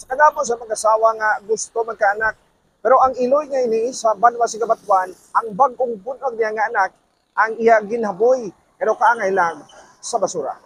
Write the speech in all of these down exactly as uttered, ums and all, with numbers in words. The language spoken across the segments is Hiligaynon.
Sa kadamo sa mag-asawa nga gusto magkaanak, pero ang iloy nga ini sa banwa sa Cabatuan, ang bag-ong bun-ag niya nga anak ang iya ginhaboy, pero kaangay lang sa basura.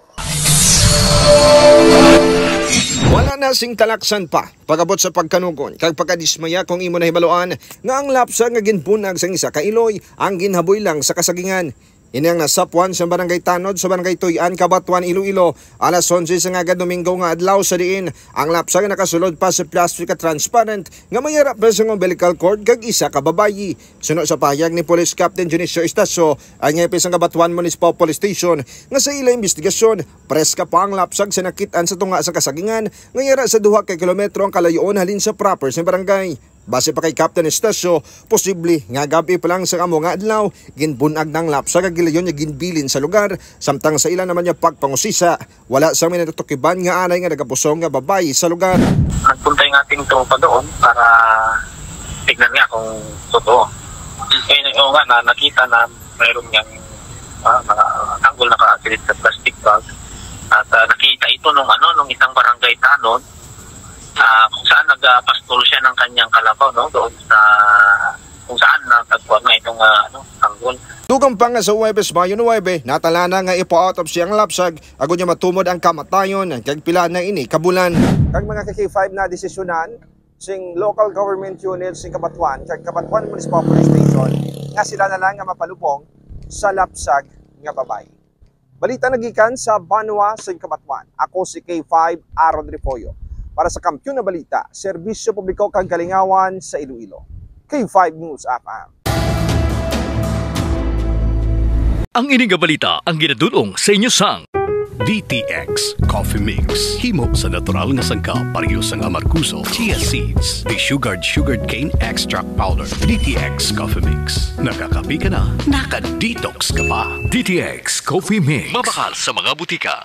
Wala na sing talaksan pa pag-abot sa pagkanugon kag pagkadismaya kung imo nahibaluan nga ang lapsag nga ginbunag sang isa ka iloy ang ginhaboy lang sa kasagingan. Ini ang nasapwan sa Barangay Tanod sa Barangay Tuy-an, Cabatuan, Iloilo, alas onse sa ngagad Domingo nga adlaw, sa diin ang lapsag nga nakasulod pa sa plastic nga transparent nga may harap pa sa umbilical cord kag isa ka babayi. Suno sa pahayag ni Police Captain Dionisio Estacio, ang hepe sang Cabatuan Municipal Police Station, nga sa ila investigasyon, preska pa ang lapsag sa nakit-an sa tunga sang kasagingan nga yara sa duha ka kilometro ang kalayoon halin sa proper sa barangay. Base pa kay Captain Estacio, posible nga gab-i pa lang sa amo nga adlaw, ginbun-ag na ang lapsag kag gilayon nga ginbilin sa lugar, samtang sa ila naman nga pagpangusisa, wala sang may natutukiban nga anay nga nagapusong nga babayi sa lugar. Nagpunta yung ating tropa doon para tignan nga kung totoo. Eh, oo nga, na nakita na mayroon niyang, ah, mga tanggol nakasilid sa plastic bag. At, ah, nakita ito nung, ano, nung isang barangay tanod, ah, kung saan nagpastol siya ng kanyang kalabaw, no, doon sa kung saan natagpuan na itong, ah, ano, tanggol. Dugang pa nga sa Huwebes, Mayo nuwebe, natala na nga ipa-autopsy ang lapsag agod nga matumod ang kamatayon kag pila na ini ka bulan. Kag mga ka-K five na desisyonan sing local government unit sing Cabatuan kag Cabatuan Municipal Police Station nga sila na lang nga mapalubong sa lapsag nga babayi. Balita nagikan sa banwa sa Cabatuan. Ako si K five Aaron Refollo. Para sa Kampiyon na Balita, Serbisyo Publiko kag Kalingawan sa Iloilo. K five News F M. Ang ini nga balita ang ginadul-ong sa inyo sang D T X Coffee Mix. Himo sa natural nga sangkap, pareho sang amargoso, chia seeds, desugared sugarcane extract powder. D T X Coffee Mix. Nakakape ka na, naka-detox ka pa. D T X Coffee Mix. Mabakal sa mga butika.